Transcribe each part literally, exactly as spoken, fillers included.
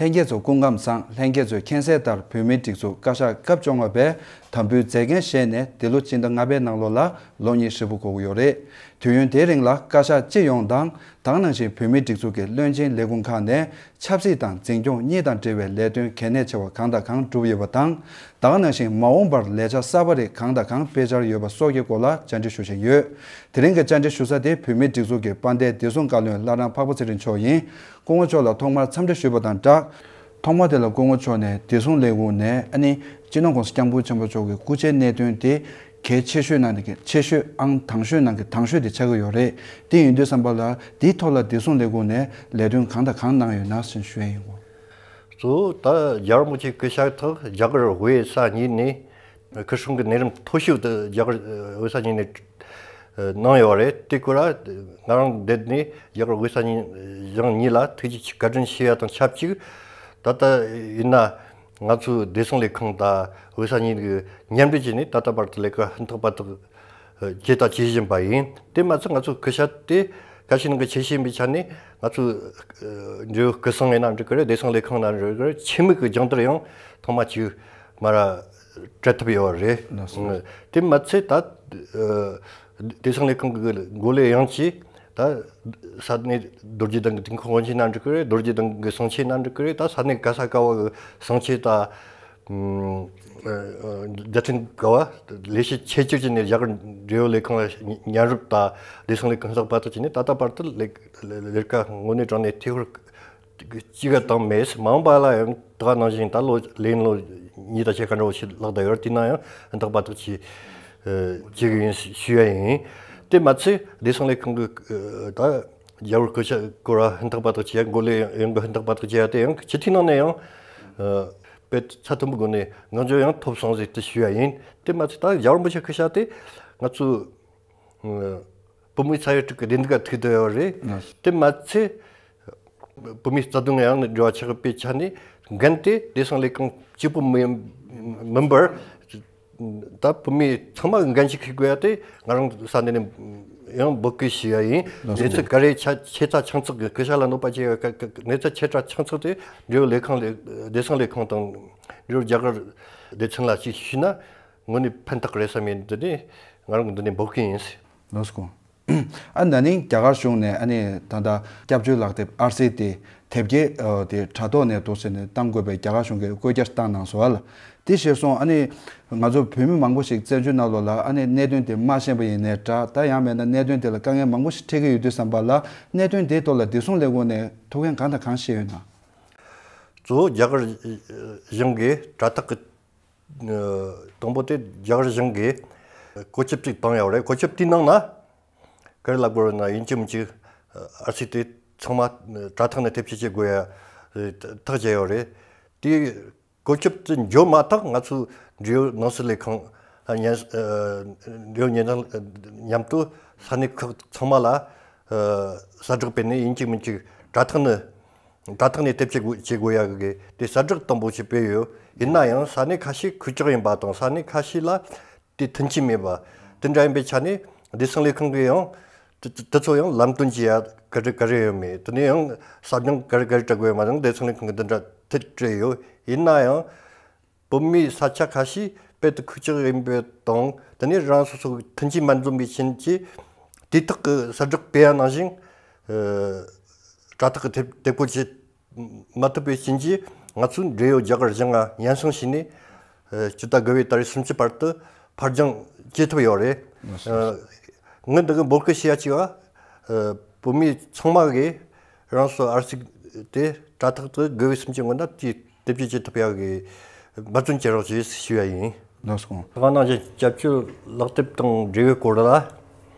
ལྷན་རྒྱས་ཚོ་སྐུ་ཁམས་བཟང་། ལྷན་རྒྱས་ཚོས་མཁྱེན་གསལ་ལྟར་བོད་མིའི་སྒྲིག་འཛུགས་བཀའ་ཤག་སྐབས་བཅོ་ལྔ་པས་དམ་འབུལ་མཛད་འགན་བཞེས་ནས་འདི་ལོ་སྤྱི་ཟླ་ལྔ་པའི་ནང་ལོགས་ལ་ལོ་གཉིས་ཧྲིལ་པོ་འགོར་གྱི་ཡོད་རེད། དུས་ཡུན་དེའི་རིང་ལ་བཀའ་ཤག་སྤྱི་ཡོངས་དང་། ད་ག་ནང་བཞིན་བོད་མིའི་སྒྲིག་འཛུགས་ཀྱི་བློན་ཆེན་ལས་ཁུངས་ཁག་ནས་ཆབ་སྲིད་དང་འཛིན་སྐྱོང་གཉིས་དང་འབྲེལ་བའི་ལས་དོན་གལ་གནད་ཆེ་བ་གང་དང་གང་བསྒྲུབས་ཡོད་པ་དང་། ད་ག་ནང་བཞིན་མ་འོངས་པར་ལས་འཆར་གསར་པ་རིགས་གང་དང་གང་སྤེལ་འཆར་ཡོད་པ་སོགས་ཀྱི་སྐོར་ལ་བཅར་འདྲི་ཞུ་བཞིན་ཡོད། དེ་རིང་གི་བཅར་འདྲི་ཞུ་ས་དེ་བོད་མིའི་སྒྲིག་འཛུགས་ཀྱི་དཔལ་ལྡན་བདེ་སྲུང་བཀའ་བློན་བླ་བྲང་འཕགས་པ་ཚེ་རིང་མཆོག་ཡིན། སྐུ་ངོ་མཆོག་ལ་ཐོག་མར་འཚམས་འདྲི་ཞུས་པ་དང་སྦྲགས། ཐོག་མ་དེ་ལ་སྐུ་ངོ་མཆོག་ནས་བདེ་སྲུང་ལས་ཁུངས་ནས་ཨ་ནི་སྤྱི་ནོར་༸གོང་ས་༸སྐྱབས་མགོན་ཆེན་པོ་མཆོག་གི་སྐུ་ཕྱྭའི་གནད་དོན་དེ་གལ་ཆེ་ཤོས་ནང་གི་ཆེ་ཤོས། ཨང་དང་ཤོས་ནང་གི་དང་ཤོས་དེ་ཆགས་ཀྱི་ཡོད་རེད། དེ་ཡིན་དུས་ཙམ་པ་ལ་དེའི་ཐོག་ལ་བདེ་སྲུང་ལས་ཁུངས་ནས་ལས་དོན་གང་དང་གང་གནང་ཡོད་ན་ཞེས་ཞུ་ཡ་ཡིན། གཙོ་བོ་ད་རྒྱལ་བ་རིན་པོ་ཆེའི་སྐུ་ཕྱྭ་ཐོག་རྒྱ་གར་ཝེ་ས་གཉིས་ནས་ཁུ་སྲུང་གི་གནས་རིམ་མཐོ་ཤོས་དེ་རྒྱ་གར་ཝེ་ས་གཉིས་ནས་གནང་ཡོད་རེད། དེ་སྐོར་ལ་ང་རང་འདི་ནས་རྒྱ་གར་ཝེ་ས་གཉིས་གཞུང་གཉིས་ལ་ཐུགས་རྗེ་ཆེ་བཀའ་དྲིན་ཞུ་ཡ་དང་ཆབས་ཅིག་ད་ལྟ་ཡིན་ན་ང་ཚོའི་བདེ་སྲུང་ལས་ཁང་དང་ཝེ་ས་གཉིས་ཀྱིས་མཉམ་འབྲེལ་བྱས་ནས་ད་ལྟ་བར་དུ་ལས་ཀ་ཧུར་ཐག་པ་ཐག་བྱས་དང་བྱེད་བཞིན་པ་ཡིན། དེ་མ་ཚད་ང་ཚོའི་སྐུ་ཕྱྭ་དེ་ཁ་ཤས་ནང་གི་ཆེ་ཤོས་ཡིན་པའི་ཆ་ནས་ང་ཚོའི་འབྲེལ་ཡོད་སྐུ་སྲུང་ཡིན་ན་འགྲིག་གི་རེད། བདེ་སྲུང་ལས་ཁང་ཡིན་ན་འགྲིག་གི་རེད། ཆེད་དམིགས་ཀྱི་སྦྱོང་བརྡར་ཡང་ཐེངས་མ་གཅིག་མ་ར་སྤྲད་ཐུབ་ཡོད་རེད། ལགས་སོ། དེ་མ་ཚད་ད་བདེ་སྲུང་ལས་ཁང་གི་འགོ་ལས་ཡོངས་ཀྱིས་ད་ས་གནས་རྡོ་རྗེ་གདན་གྱི་དུས་འཁོར་དབང་ཆེན་ཡིན་ན་འགྲིག་གི་རེད། རྡོ་རྗེ་གདན་གྱི་གསུང་ཆོས་ཡིན་ན་འགྲིག་གི་རེད། ད་ས་གནས་ག་ས་ག་བ་གི་གསུང་ཆོས་དང་། ཨ། ཨ། རྒྱལ་ཕྲན་ག་བ་ལས་བྱེད་ཆེ་ཆེར་བྱས་ནས་རྒྱ་གར་འབྲེལ་ཡོད་ལས་ཁང་ལ་མཉམ་རུབ་དང་བདེ་སྲུང་ལས་ཁང་ལྷག་པར་དུ་བྱས་ནས་ད་ལྟ་བར་དུ་ལས་ལས་ཀ་དངོས་གནས་དྲང་གནས་ཐད་ཀར་གཅིག་ག་བཏང་མེད། མ་འོངས་པ་ལ་ཡང་ད་ག་ནང་བཞིན་ད་ལོ་ལས་ལོ་གཉིས་དང་ཕྱེད་ཀ་འདྲ་བོ་ཞིག་ལྷག་བསྡད་ཡོད་རེད། དེ་ན་ཡང་ཧུར་ཐག་པ་ཐག་བྱེད་ཨ། བྱེད་ཀྱི་ཡིན་ཞུ་ཡ་ཡིན། དེ་མ་ཚད་བདེ་སྲུང་ལས་ཁང་གི་ཨ། ད་རྒྱ་བོད་སྐུ་ཕྱྭ་སྐོར་ལ་ཧུར་ཐག་པ་ཐག་བྱེད་ཡ། འགོ་ལས་ཡོང་གི་ཧུར་ཐག་པ་ཐག་བྱེད་ཡ་དེ་ཡང་སྤྱི་འཐུས་ནང་ནས་ཡང་ཨ། དཔེ་ཚད་མཐོན་པོའི་སྒོ་ནས་ངོས་འཛིན་ཡང་ཐོབ་སོང་ཟེར་དེ་ཞུ་ཡ་ཡིན། དེ་མ་ཚད་ད་རྒྱལ་བ་རིན་པོ་ཆེ་སྐུ་ཕྱྭ་དེ་ང་ཚོའི་ཨ། བོད་མིའི་ས་ཡ་དྲུག་གི་བདེན་དོན་ཐུག་བསྡད་ཡོད་རེད། དེ་མ་ཚད་བོད་མིའི་རྩ་དོན་ཡང་འབྲེལ་བ་ཆགས་པའི་ཆ་ནས་འགན་དེ་བདེ་སྲུང་ལས་ཁང་གཅིག་པུ་མིན་མིན་པར། ད་བོད་མི་ཚང་མ་གི་འགན་ཞིག་འཁྱེར་དགོས་ཡ་དེ་ང་རང་ས་གནས་ནས་ཡང་འབོད་སྐུལ་ཞུ་ཡ་ཡིན། ལགས་སོ། གནས་ཚུལ་ག་རེ་ཆ་ཆེ་ཚ་ཆུང་ཚགས་ཀྱི་སྐུ་ཕྱྭ་ལ་གནོད་པ་བྱེད་ཡ་ག་ག་གནས་ཚུལ་ཆེ་ཚ་ཆུང་ཚགས་དེ་འབྲེལ་ཡོད་ལས་ཁང་ལས་བདེ་སྲུང་ལས་ཁང་དང་འབྲེལ་ཡོད་རྒྱ་གར་སྡེ་ཚན་ལ་ཅིག་ཞུས་ན་དངོས་གནས་ཕན་ཐོགས་རེད་བསམ་ཡས་འདི་ནས་ང་རང་གི་འདི་ནས་འབོད་སྐུལ་ཡིན། ལགས་སོ། ཨ། ན་ནིང་རྒྱ་གར་གཞུང་ནས་ཨ་ནི་ད་ལྟ་སྐྱབས་བཅོལ་ལག་དེབ་ཨར་སི་དེ་དེབ་སྐྱེལ་ཨ། དེ་དྲ་ཐོག་ནས་འདུག་ཟེར་ནས་གཏང་དགོས་པའི་རྒྱ་གར་གཞུང་གིས་བཀོད་རྒྱ་བཏང་གནང་སོང་ཨ་ལ། དེ་ཤེས་སོང་། ཨ་ནི་ང་ཚོ་བོད་མི་མང་པོ་ཞིག་བཙན་བྱོལ་ནང་ལོགས་ལ་ཨ་ནི་གནད་དོན་དེ་མ་ཤེས་པ་ཡིན་ནའི་འདྲ། ད་ཡང་མིན་ན་གནད་དོན་དེ་ལ་དཀའ་ངལ་མང་པོ་ཞིག་འཕྲད་ཀྱི་ཡོད་དུས་ཙམ་པ་ལ་གནད་དོན་དེའི་ཐོག་ལ་བདེ་སྲུང་ལས་ཁུངས་ནས་ཐུགས་འགན་གང་དང་གང་བཞེས་ཡོད་ན། གཙོ་བོ་རྒྱ་གར་གཞུང་གིས་དྲ་ཐག་གི་དང་པོ་དེ་རྒྱ་གར་གཞུང་གིས་བཀོད་ཁྱབ་ཅིག་བཏང་ཡོད་རེད། བཀོད་ཁྱབ་དེའི་ནང་ན་ག་རེ་ལབ་དགོས་རེད་ན། ཡིན་གཅིག་མིན་གཅིག་ཨར་སི་དེ་ཚང་མ་དྲ་ཐག་ནས་དེབ་སྐྱེལ་བྱེད་དགོས་ཡ་ཐག་བཅད་ཡོད་རེད། དེ་བཀོད་ཁྱབ་དེ་འབྱོར་མ་ཐག་ང་ཚོའི་འབྲེལ་ཡོད་ནང་སྲིད་ལས་ཁང་ལ་མཉམ་འབྲེལ་ཡོད་ཉེ་ཚན་མཉམ་དུ་ས་གནས་ཁག་ཚང་མ་ལ་གསལ་བསྒྲགས་སྤེལ་ནས་ཡིན་གཅིག་མིན་གཅིག་དྲ་ཐག་ནས་དྲ་ཐག་ནས་དེབ་སྐྱེལ་དགོས་བྱེད་དགོས་ཡ་གི་དེ་གསལ་བསྒྲགས་དང་པོ་ཞིག་སྤེལ་ཡོད། ཡིན་ན་ཡང་ས་གནས་ཁ་ཤས་ཁུག་ཀྱོག་ཡིན་པ་དང་ས་གནས་ཁ་ཤས་ལ་དེ་མཐུན་རྐྱེན་མེད་པ་དེ་འདྲ་ཡིན་པའི་ཆ་ནས་བདེ་སྲུང་ལས་ཁང་གིས་ཡང་དེ་དེ་ཚོ་ཡང་ལམ་སྟོན་བྱེད་ཡ་ག་རེ་ག་རེ་ཡོད་མེད། དེ་ནས་ཡང་ཟབ་སྦྱོང་ག་རེ་ག་རེ་སྤྲད་དགོས་ཡོད་མ་རེད། བདེ་སྲུང་ལས་ཁང་གིས་འདི་འདྲ་དེ་སྤྲད་ཡོད། ཡིན་ན་ཡང་བོད་མིའི་ས་ཆ་ཁ་ཤས་དཔེ་དེ་ཁུག་ཀྱོག་ཡིན་པའི་དང་དེ་ནས་རང་སོ་སོ་གི་མཐུན་རྐྱེན་མ་འཛོམས་པའི་རྐྱེན་གྱིས་དུས་ཐོག་གི་གསལ་བསྒྲགས་སྤེལ་ཡ་ནང་བཞིན་ཨ། དྲ་ཐག་གི་དེབ་དེབ་སྐྱེལ་བྱེད་མ་ཐུབ་པའི་རྐྱེན་གྱིས་ང་ཚོས་འབྲེལ་ཡོད་རྒྱ་གར་གཞུང་ལ་སྙན་སེང་ཞུས་ནས་ཨ། སྤྱི་ཟླ་དགུ་པའི་ཏ་རིག་སུམ་ཅུ་བར་དུ་ཕར་འགྱངས་བྱེད་ཐུབ་ཡོད་རེད། ཨ། ངས་འདི་གི་འབོད་སྐུལ་ཞུ་ཡ་གཅིག་ཨ། ཨ། བོད་མི་ཚང་མ་གིས་རང་སོ་ཨར་སི་དེ་དྲ་ཐག་ཏུ་དགུ་པའི་སུམ་ཅུ་སྔོན་ན་དེ་དེབ་སྐྱེལ་བྱེད་ཐུབ་ཡག་གི་འབད་བརྩོན་བྱེད་རོགས་ཞེས་ཞུ་ཡ་ཡིན། ལགས་སོ། ད་ག་ནང་བཞིན་སྐྱབས་བཅོལ་ལག་དེབ་དང་འབྲེལ་བའི་སྐོར་ལ་ཨ།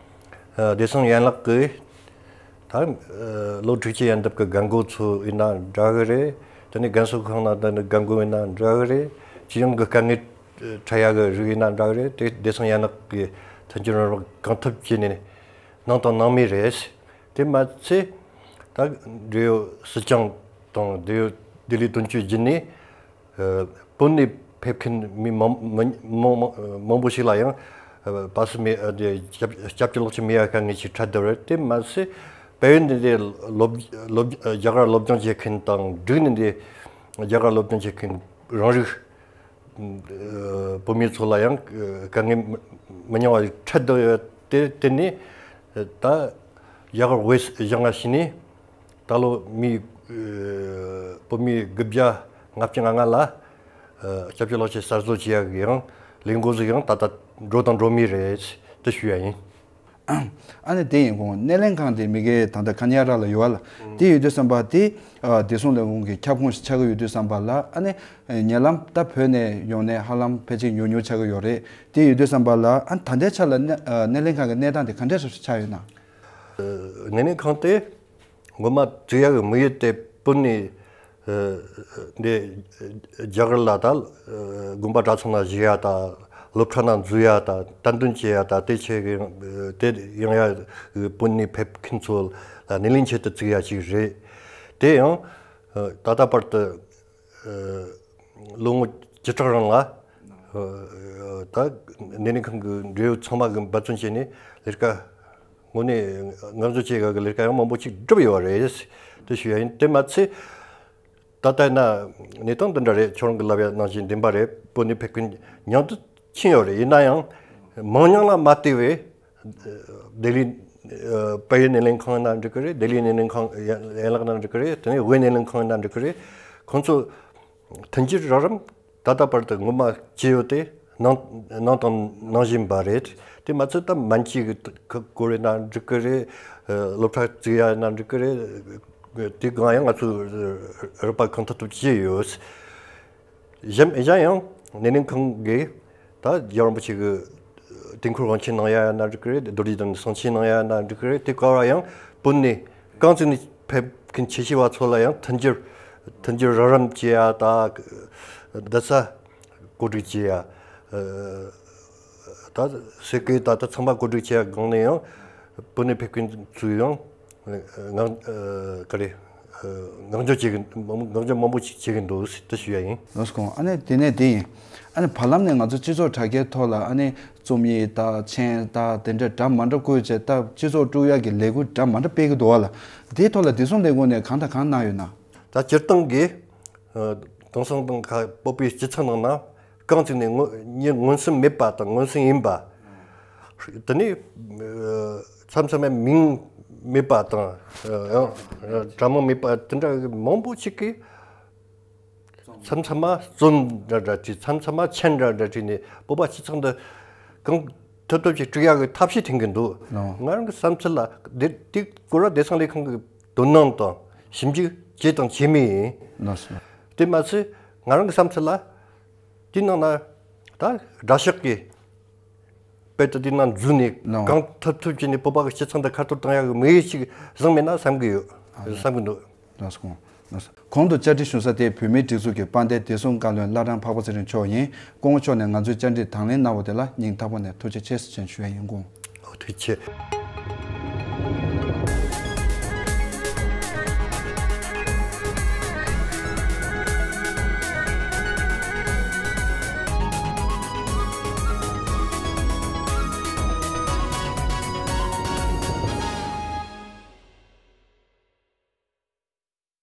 བདེ་སྲུང་ཡན་ལག་གིས་ད་ཨ། ལོ་དྲུག་ཅུ་ཡན་འདབ་ཀྱི་རྒན་རྒོན་ཚོ་ཡིན་ན་འདྲ་གི་རེད། དེ་ནས་རྒན་གསོ་ཁང་ནང་དུ་ནི་རྒན་རྒོན་ཡིན་ན་འདྲ་གི་རེད། སྤྱི་ཡོངས་ཀྱི་དཀའ་ངལ་འཕྲད་ཡག་གི་རིགས་ཡིན་ན་འདྲ་གི་རེད། དེ་བདེ་སྲུང་ཡན་ལག་གིས་མཐུན་རྐྱེན་རོགས་རམ་གང་ཐུབ་བྱས་ནས་གནང་དང་གནང་མུས་རེད། དེ་མ་ཚད་ད་འབྲེལ་ཡོད་སྲིད་སྐྱོང་དང་འབྲེལ་ཡོད་ལྡི་ལི་དོན་གཅོད་བརྒྱུད་ནས་ཨ། བོད་ནས་ཕེབས་མཁན་མི་མང་མང་མང་མང་པོ་ཞིག་ལ་ཡང་ཨ། པ་སི་མེད་ཨ། དེ་སྐྱབས་སྐྱབས་བཅོལ་ལག་ཁྱེར་མེད་ཡ་དཀའ་ངལ་ཞིག་འཕྲད་བསྡད་པ་རེད། དེ་མ་ཟད་བལ་ཡུལ་འདི་འདྲའི་སློབ་སློབ་རྒྱ་གར་སློབ་སྦྱོང་བྱེད་མཁན་དང་འབྲུག་ནས་འདི་ རྒྱ་གར་སློབ་སྦྱོང་བྱེད་མཁན་རང་རིགས་བོད་མི་ཚོ་ལ་ཡང་དཀའ་ངལ་མི་མི་ཉུང་བ་འཕྲད་བསྡད་ཡོད། དེ་དེ་ནས་ད་རྒྱ་གར་དབུས་བཞེངས་ཞིག་ནས་ད་ལོ་མི་བོད་མི་དགུ་བརྒྱ་ལྔ་བཅུ་ང་ལྔ་ལ་སྐྱབས་བཅོལ་གླིང་ཆེན་གསར་བཟོ་བྱེད་ཡག་གི་ཡང་ལས་འགོ་ཟིག་ཡང་ད་ལྟ་འགྲོ་དང་འགྲོ་མུས་རེད་དེ་ཞུ་ཡ་ཡིན། ཨ་ནི་དེ་ཡིན་གོང་སྣེ་ལེན་ཁང་དེ་མི་སྒེར་ད་ལྟ་ཁ་ཉ་ར་ལ་ཡོད་བ་ལ། དེ་ཡོད་དུས་ཙམ་པ་དེ་བདེ་སྲུང་ལས་ཁུངས་ཀྱི་ཁྱབ་ཁོངས་ཤིག་ཆགས་ཀྱི་ཡོད་དུས་ཙམ་པ་ལ། ཨ་ནི་ཉེ་ལམ་ད་བོད་ནས་ཡོང་ནས་ཧ་ལམ་ཕལ་ཆེར་ཉུང་ཉུང་ཆགས་ཀྱི་ཡོད་རེད། དེ་ཡོད་དུས་ཙམ་པ་ལ་ཨ་ད་ལྟའི་ཆ་ལ་སྣེ་སྣེ་ལེན་ཁང་གི་གནས་སྟངས་དེ་ག་འདྲ་ཞིག་ཆགས་ཡོད་ན། སྣེ་ལེན་ཁང་དེ་ངོ་མ་བཙུགས་ཡག་གི་དམིགས་ཡུལ་དེ་བོད་ནས་འདི་རྒྱ་གར་ལ་ད་དགོན་པ་གྲྭ་ཚང་ནང་བཞུགས་ཡ་ད་སློབ་གྲྭ་ནང་འཛུལ་ཡ་ད་དད་འདུན་བྱེད་ཡ་ད་དེ་ཆེ་གི་དེ་ཡང་ཡ་བོད་ནས་ཕེབས་མཁན་ཚོ་ལ་སྣེ་ལེན་ཆེད་དུ་བཙུགས་ཡ་ཅིག་རེད། དེ་ཡང་ད་ལྟ་བར་དུ་ལོ་ངོ་བཅུ་ཕྲག་རིང་ལ་ད་སྣེ་ལེན་ཁང་གི་འབྲེལ་ཡོད་ཚང་མ་གི་འབད་བརྩོན་བྱས་ནས་ལས་ཀ་དངོས་གནས་ངར་འཛུགས་བྱེད་ཡག་གི་ལས་ཀ་ཡང་མང་པོ་ཅིག་བསྒྲུབས་ཡོད་རེད་དེ་ཞུ་ཡ་ཡིན། དེ་མ་ཚད་ད་ལྟ་ན་གནས་སྟངས་འདི་འདྲ་རེད། ཁྱོད་རང་གི་ལབ་ཡ་ནང་བཞིན་བདེན་པ་རེད། བོད་ནས་ཕེབས་མཁན་མཉམ་དུ་ཕྱིན་ཡོད་རེད། ཡིན་ན་ཡང་མང་ཉུང་ལ་མ་ལྟོས་པའི་ལྡི་ལི་ཨ་བལ་ཡུལ་སྣེ་ལེན་ཁང་ཡིན་ན་འགྲིག་གི་རེད། ལྡི་ལི་སྣེ་ལེན་ཁང་ཡན་ལག་ན་འགྲིག་གི་རེད། དེ་ནས་དབུས་སྣེ་ལེན་ཁང་ཡིན་ན་འགྲིག་གི་རེད། ཁོང་ཚོ་མཐུན་འགྱུར་རགས་རིམ་ད་ལྟ་བར་དུ་ངོ་མ་བྱས་ཡོད་དེ་ནང་ནང་དང་ནང་བཞིན་པ་རེད། དེ་མ་ཚད་ད་སྨན་བཅོས་ཀྱི་སྐོར་ཡིན་ན་འགྲིག་གི་རེད། སློབ་གྲྭ་བཙུགས་ཡ་ཡིན་ན་འགྲིག་གི་རེད། དེ་གང་ཡང་ང་ཚོས་རོགས་པ་གང་ཐུབ་ཐུབ་བྱས་ཡོད། གཞན་གཞན་ཡང་སྣེ་ལེན་ཁང་གིས་ད་རྒྱལ་བ་རིན་པོ་ཆེ་གི་དུས་འཁོར་དབང་ཆེན་གནང་ཡ་ཡིན་ན་འགྲིག་གི་རེད། རྡོ་རྗེ་གདན་གསང་ཆེན་གནང་ཡ་ཡིན་ན་འགྲིག་གི་རེད། དེ་ག་ར་ཡང་བོད་ནས་རྐང་བཙུགས་ནས་ཕེབས་མཁན་ཆེ་ཤོས་པ་ཚོ་ལ་ཡང་མཐུན་འགྱུར་མཐུན་འགྱུར་རོགས་རམ་བྱེད་ཡ་ད་བསྡད་ས་བཀོད་སྒྲིག་བྱེད་ཡ། ད་ཟས་གོས་ད་ད་ཚང་མ་བཀོད་སྒྲིག་བྱེད་ཡ་སྒང་ནས་ཡང་བོད་ནས་ཕེབས་མཁན་ཚོས་ཡང་ངང་ག་རེ་ངང་སྦྱོར་བྱེད་གི་ངང་སྦྱོར་མང་པོ་ཞིག་བྱེད་གི་འདུག་ཟེར་དེ་ཞུ་ཡ་ཡིན། ལགས་སོ། ཨ་ནི་དེ་ནས་དེ་ཡིན། ཨ་ནི་བར་ལམ་ནས་ང་ཚོ་སྤྱི་ཚོགས་དྲ་རྒྱའི་ཐོག་ལ་ཨ་ནི་རྩོམ་ཡིག་ད་མཆན་ད་དེ་འདྲ་འདྲ་མ་འདྲ་བཀོད་བྱས་ད་སྤྱི་ཚོགས་དཀྲུག་ཡ་གི་ལས་འགུལ་འདྲ་མ་འདྲ་སྤེལ་གི་འདུག་བ་ལ། དེའི་ཐོག་ལ་བདེ་སྲུང་ལས་ཁུངས་ནས་གང་དང་གང་གནང་ཡོད་ན། ད་སྤྱིར་བཏང་གི་ཨ་དེང་སང་དང་ཁ་བོད་པའི་སྤྱི་ཚོགས་ནང་ན་རྐང་བཙུགས་ནས་མངོན་མྱི་མངོན་སུམ་མེད་པ་དང་མངོན་སུམ་ཡིན་པ། དེ་ནས་ཨ་མཚམས་མཚམས་མིང་མེད་པ་དང་ཨ་ཡང་ཨ་དྲ་མིང་མེད་པ་དེ་འདྲ་མང་པོ་ཞིག་གིས་མཚམས་མཚམས་མ་རྩོམ་འདྲ་འདྲ་བྲིས། མཚམས་མཚམས་མ་མཆན་འདྲ་འདྲ་བྲིས་ནས་བོད་པ་སྤྱི་ཚོགས་འདི་གང་ཐུབ་ཐུབ་ཅིག་དཀྲུག་ཡག་གི་ཐབས་ཤེས་འཐེན་གི་འདུག་ལགས། ང་རང་གི་བསམ་ཚུལ་ལ་དེ་དེ་སྐོར་ལ་བདེ་སྲུང་ལས་ཁང་གི་དོ་སྣང་དང་ཞིབ་འཇུག་བྱས་དང་བྱེད་མུས་ཡིན། ལགས་སོ། དེ་མ་ཚད་ང་རང་གི་བསམ་ཚུལ་ལ་དེའི་ནང་ན་ད་དགྲ་ཤོག་གི་དཔེ་དེ་དེའི་ནང་འཛུལ་ནས་ལགས། གང་ཐུབ་ཐུབ་བྱས་ནས་བོད་པ་གི་སྤྱི་ཚོགས་འདི་ཁ་གཏོར་བཏང་ཡག་གི་དམིགས་ཡུལ་ཞིག་བཟུང་མེད་ན་བསམ་གི་ཡོད། ཨ་བསམ་གི་འདུག་ལགས་སོ། ལགས་སོ། གོང་དུ་བཅར་འདྲི་ཞུ་ས་དེ་བོད་མིའི་སྒྲིག་འཛུགས་ཀྱི་དཔལ་ལྡན་བདེ་སྲུང་བཀའ་བློན་བླ་བྲང་འཕགས་པ་ཚེ་རིང་མཆོག་ཡིན། སྐུ་ངོ་མཆོག་ནས་ང་ཚོའི་བཅར་འདྲི་དང་ལེན་གནང་བ་དེ་ལ་སྙིང་ཐག་པ་ནས་ཐུགས་རྗེ་ཆེ་ཞེས་ཞུ་ཡ་ཡིན། སྐུ་ངོ། ཨོ་ཐུགས་རྗེ་ཆེ།